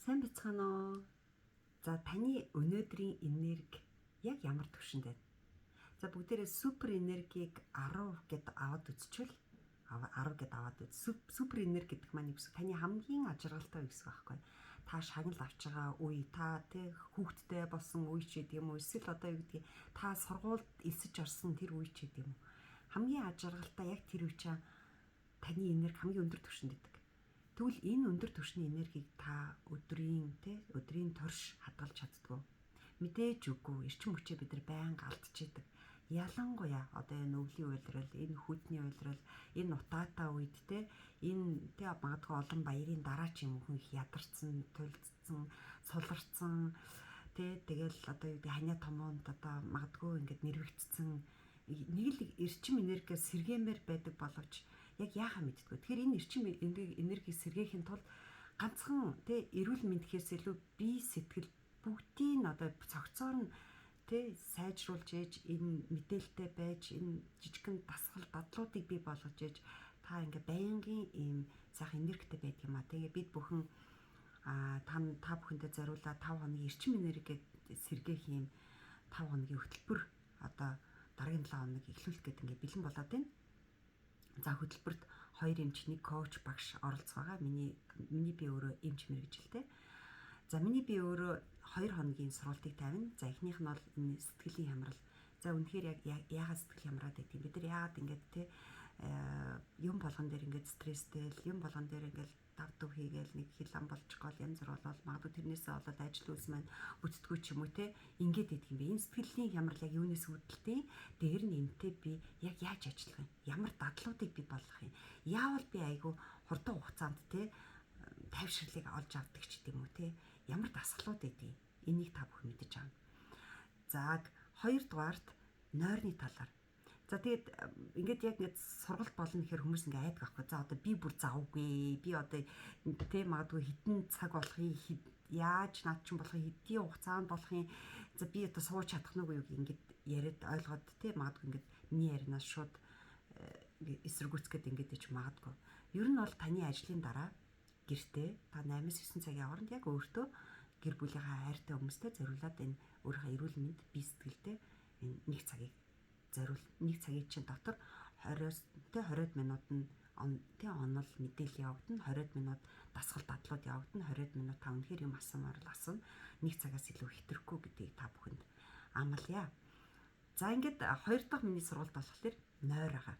Сайн бацгаана уу? За таны өнөөдрийн энерги яг ямар түвшинд байна? За бүгдээрээ супер энергийг 10 гэд аваад үзчихвэл 10 гэд аваад үз. Супер энерги гэдэг маань юу гэсэн? Таны хамгийн аж аргалтай үе гэсэн байхгүй. Та шагнал авч байгаа үе, та тэг хүүхэдтэй болсон үе ч гэдэг юм уу? Эсвэл одоо юу гэдгийг та сургуульд элсэж орсон тэр үе ч гэдэг юм уу? Хамгийн аж аргалтай яг тэр үе чинь таны энерги хамгийн өндөр түвшинд байдаг. Тэгвэл энэ өндөр түвшний энергийг та өдрийн тэ өдрийн турш хадгалж чаддгүй. Мэдээж үгүй. Эрчим хүчээ бид нар байнга алдчихэдэг. Ялангуяа одоо энэ өвлийн уйлрал, энэ хүдний уйлрал, энэ утаатай үед те энэ тэ магадгүй олон баярын дараа ч юм хүн их ядарсан, тулцсан, суларсан тэ тэгэл одоо юу гэдэг ханиа томоонд одоо магадгүй ингээд нэрвэгдсэн нэг л эрчим энергиэр сэргээмээр байдаг боловч яг яахаа мэддэггүй. Тэгэхээр энэ эрчим энергийг сэргээхийн тулд ганцхан тэ эрүүл мэнд гэхээс илүү бие сэтгэл бүгдийг одоо цогцоор нь тэ сайжруулж ээж энэ мэдээлэлтэй байж энэ жижигхэн дасгал дадлуудыг бий болгож ээж та ингээ байнгын ийм сайхан энергитэй байдаг юм а. Тэгээ бид бүхэн та бүхэндээ зориулаад 5 хоногийн эрчим энергийг сэргээх ийм 5 хоногийн хөтөлбөр одоо дараагийн 7 хоног эхлүүлэх гэдэг ингээ бэлэн болоод байна. За хөтөлбөрт 2 эмч, 1 коуч багш оролцох байгаа. Миний би өөрөө эмч мэргэжилтэй. За миний би өөрөө 2 хоногийн сургалтыг тавина. За эхнийх нь бол энэ сэтгэлийн хямрал. За үнэхээр яг яагаад сэтгэл хямраад байдгийг бид нар яагаад ингэж те юм болгон дээр ингээд стресстэй л юм болгон дээр ингээд дав дав хийгээл нэг хил ам болж гол янз бүр болол магадгүй тэрнээсээ болоод ажил үйлс маань бүтдэггүй ч юм уу те ингээд идэх юм бэ. Энэ сэтгэлийн хямрал яг юунаас үүдэлтэй, дээр нь энтэй би яг яаж ажиллах юм, ямар дадлуудыг би болгох юм, яавал би айгүй хурдан хугацаанд те тайвширлыг олж авдаг ч гэдэм үү те, ямар дасгалууд байдгийг энийг та бүхэн мэдэж авна. За хоёрдугаарт нойрны талаар. За тэгээд ингээд яг ингээд сургалт болно гэхээр хүмүүс ингээд айдаг байхгүй. За одоо би бүр завгүй. Би одоо тэ магадгүй хэдэн цаг болохыг, яаж над чинь болохыг, хэдийн хугацаанд болохыг, за би одоо сууж чадах нь үгүй юу ингээд яриад ойлгоод тэ магадгүй ингээд миний ярианаас шууд эсэргүүцгээд ингээд ич магадгүй. Ер нь бол таны ажлын дараа гэртээ та 8-9 цагийн хооронд яг өөртөө гэр бүлийнхаа хайртай хүмүүстэй зориулаад энэ өөрийнхөө эрүүл мэнд бие сэтгэлдээ энэ нэг цагийг зориул. Нэг цагийн чинь дотор 20-оос тэ 20 минут нь тэ онол мэдээлэл явагдана, 20 минут дасгал дадлууд явагдана, 20 минут та үнэхээр юм асуумаар л асууна. Нэг цагаас илүү хэтрэхгүй гэдгийг та бүхэнд амлая. За ингээд хоёр дахь миний сургалт болохоор нойр байгаа.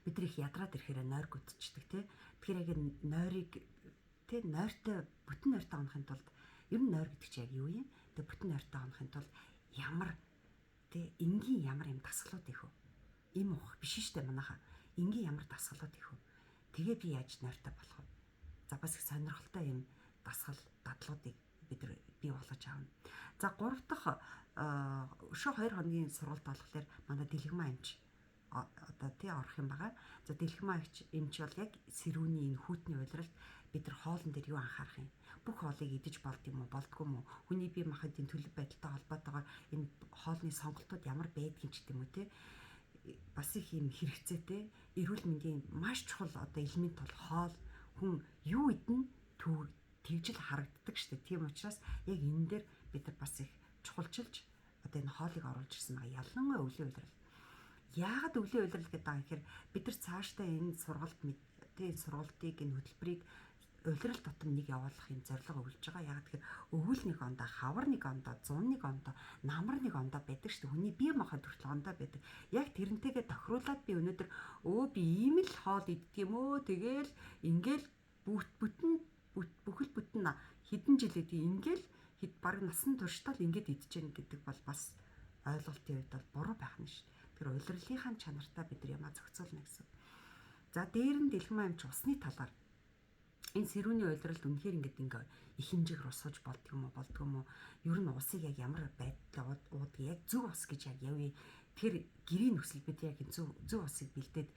Бид нар их ядраад ирэхээр нойр гүтчихдэг те. Тэгэхээр яг нойрыг тэ нойртой бүтэн нойртой унахын тулд ер нь нойр гэдэг чинь яг юу юм? Тэгээ бүтэн нойртой унахын тулд ямар тэ энгийн ямар юм дасгалууд их вэ? Им уух биш штэ манайха. Энгийн ямар дасгалууд их вэ? Тэгээ би яаж нойртой болох вэ? За бас их сонирхолтой юм дасгал дадлуудыг бид нар бий болгож авна. За гурав дахь өшөө 2 хоногийн сургалт болохоор манай дэлгэмаа эмч одоо тий орох юм байгаа. За дэлгэмаа эмч бол яг сэрүүний энэ хүйтний улиралд бид нар хоолн дээр юу анхаарах юм? Бүх хоолыг идэж болд юм уу, болдгүй юм уу? Хүний бие махбодын төлөв байдалтай холбоотойгоор энэ хоолны сонголтууд ямар байдгийг ч гэдэм үү те. Бас их юм хэрэгцээтэй эрүүл мэндийн маш чухал одоо элемент бол хоол. Хүн юу идэн тэгжил харагддаг штэ. Тийм учраас яг энэ дээр бид нар бас их чухалчилж одоо энэ хоолыг оруулж ирсэн байгаа. Ялангуяа өвлийн улирал. Яагаад өвлийн улирал гэдэг байгаа гэхээр бид нар цаашдаа энэ сургалт тэ энэ сургалтыг энэ хөтөлбөрийг улирал тутам нэг явуулах юм зорилго өгүүлж байгаа. Яагаад тэгэхээр өвөл нэг ондоо, хавар нэг ондоо, зун нэг ондоо, намар нэг ондоо байдаг шүү дээ. Хүний бие махбод хүртэл ондоо байдаг. Яг тэрнтэйгээ тохируулаад би өнөөдөр өө би ийм л хоол иддэг юм өө тэгэл ингээл бүтэн бүхэл бүтэн хэдэн жил эдий ингээл хэд баг насан туршдаа л ингээд идчихээн гэдэг бол бас ойлголтын хувьд бол буруу байх нь шүү. Тэр улирлынхаа чанартаа бид нар ямаа зохицуулна гэсэн. За дээр нь дэлгэмээ амч усны талаар энэ сэрүүний улиралд үнэхээр ингээд ингээ их хэмжээгээр ус сууж болдго юм уу, болдго юм уу? Ер нь усыг яг ямар байдлаар уудаг, яг зөв ус гэж яг явъя. Тэгэхээр гэрийн нөхцөл бид яг энэ зөв усыг бэлдээд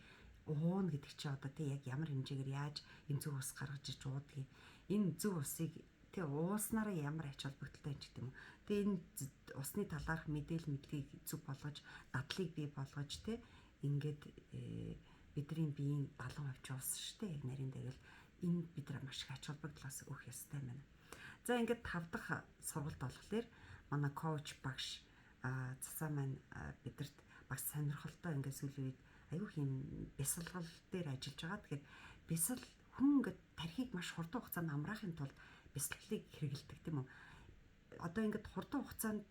ууна гэдэг чинь одоо тий яг ямар хэмжээгээр яаж энэ зөв ус гаргаж ирч уудгийг, энэ зөв усыг тий ууснараа ямар ач холбогдолтой юм ч гэдэг юм уу. Тэгээ энэ усны талаарх мэдээлэл мэдлэгийг зөв болгож, дадлыг бий болгож тий ингээд бидний биеийн 70% ч ус шүү дээ. Яг нарийн дэрэл энэ бид нар маш их ач холбогдлоос өгөх ёстой байна. За ингээд 5 дахь сургалт болохоор манай коуч багш цацаа маань бидэрт бас сонирхолтой ингээд сүүлийн үед айгүй юм бясалгал дээр ажиллаж байгаа. Тэгэхээр бясал хүн ингээд тархийг маш хурдан хугацаанд амраахын тулд бясалгалыг хэрэгэлдэг, тийм үү? Одоо ингээд хурдан хугацаанд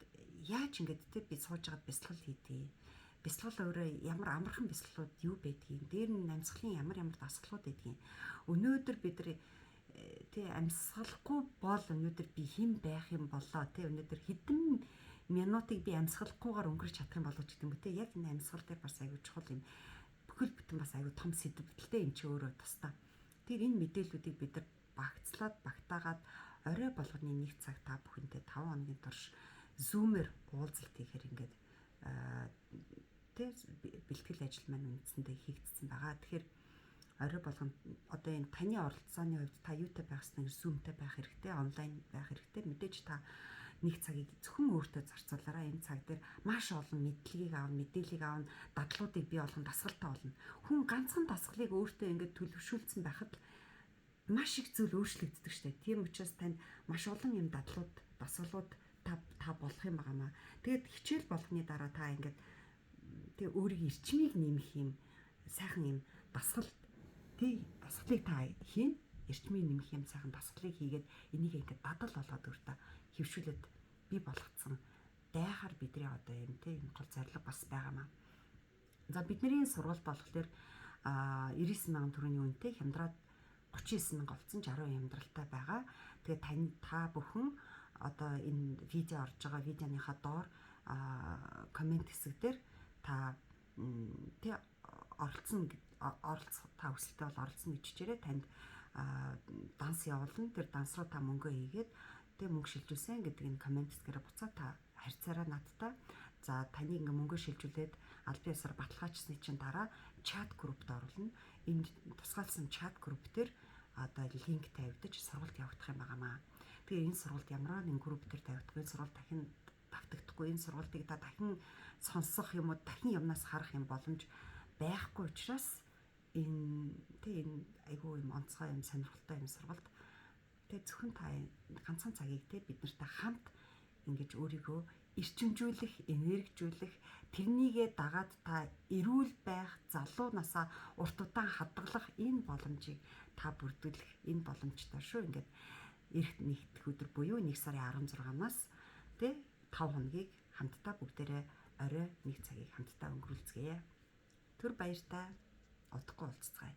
яаж ингээд те би сууж байгаад бясалгал хийдий. Бясалгал өөрөө ямар амархан бясалгалууд юу байдгийг, дээр нь амьсгалын ямар ямар дасгалууд байдгийг. Өнөөдөр бид нар тий амьсгалахгүй бол өнөөдөр би хэн байх юм болоо, тий өнөөдөр хэдэн минутыг би амьсгалахгүйгээр өнгөрч чадах юм болоо ч гэдэг юм уу, тий яг энэ амьсгал дээр бас аягүй чухал юм. Бүхэл бүтэн бас аягүй том сэдвтэй юм чи өөрөө тусдаа. Тэр энэ мэдээллүүдийг бид нар багцлаад багтаагаад орой болгоны нэг цаг та бүхэнтэй 5 хоногийн турш Zoom-ээр уулзалт хийхээр ингээд тэ бэлтгэл ажил маань үндсэндээ хийгдсэн байгаа. Тэгэхээр орой болгонд одоо энэ таны оролцооны хувьд та юутай байх ёстой, Zoom-тай байх хэрэгтэй, онлайн байх хэрэгтэй. Мэдээж та нэг цагийг зөвхөн өөртөө зарцуулаарай. Энэ цаг дээр маш олон мэдлэгийг аавна, мэдээллийг аавна, дадлуудыг бий болгон дасгалтай болно. Хүн ганцхан дасгалыг өөртөө ингээд төлөвшүүлсэн байхад маш их зүйл өөрчлөгддөг штэ. Тийм учраас танд маш олон юм дадлууд, дасгалууд та болох юм байгаамаа. Тэгээд хичээл болгоны дараа та ингээд тэг өөрийн эрчмийг нэмэх юм сайхан юм дасгал тий дасгалыг та хийн, эрчмийг нэмэх юм сайхан дасгалыг хийгээд энийг ингээд дадал болгоод өөртөө хэвшүүлээд бий болгоцсон байхаар бидний одоо юм тий энэ гол зорилго бас байгаамаа. За бидний сургалт болохоор 99 мянган төгрөгийн үнэтэй хямдраад 39 мянга болсон 60% хямдралтай байгаа. Тэгээ тань та бүхэн одоо энэ видео орж байгаа видеоныхаа доор коммент хэсэг дээр та тий оролцсон оролцох та хүсэлтэй бол оролцсон гэж хичээрээ танд данс явуулна. Тэр данс руу та мөнгө хийгээд тэг мөнгө шилжүүлсэн гэдэг энэ коммент хэсгээрээ буцаа та харьцаараа надтай. За таны ингээ мөнгө шилжүүлээд албан ёсоор баталгаажсны чинь дараа чат группт оруулна. Энэ тусгаалсан чат групп дээр одоо линк тавигдаж сургалт явагдах юм байгаамаа. Тэгээ энэ сургалт ямар нэгэн групп дээр тавигдахгүй, энэ сургалт дахин давтагдахгүй, энэ сургалтыг та дахин сонсох юм уу, дахин юмнаас харах юм боломж байхгүй учраас энэ тэг энэ айгүй юм онцгой юм сонирхолтой юм сургалт. Тэгээ зөвхөн та ганцхан цагийг те бид нартай хамт ингэж өөрийгөө эрчимжүүлэх, энергижүүлэх, тэрнийгээ дагаад та эрүүл байх, залуу насаа урт удаан хадгалах энэ боломжийг та бүрдүүлэх энэ боломжтой шүү. Ингээд эрт нэгдэх өдөр буюу 1 сарын 16-наас тэ 5 хоногийг хамтдаа бүгдээрээ орой нэг цагийг хамтдаа өнгөрүүлцгээе. Түр баяртай, удахгүй уулзцгаая.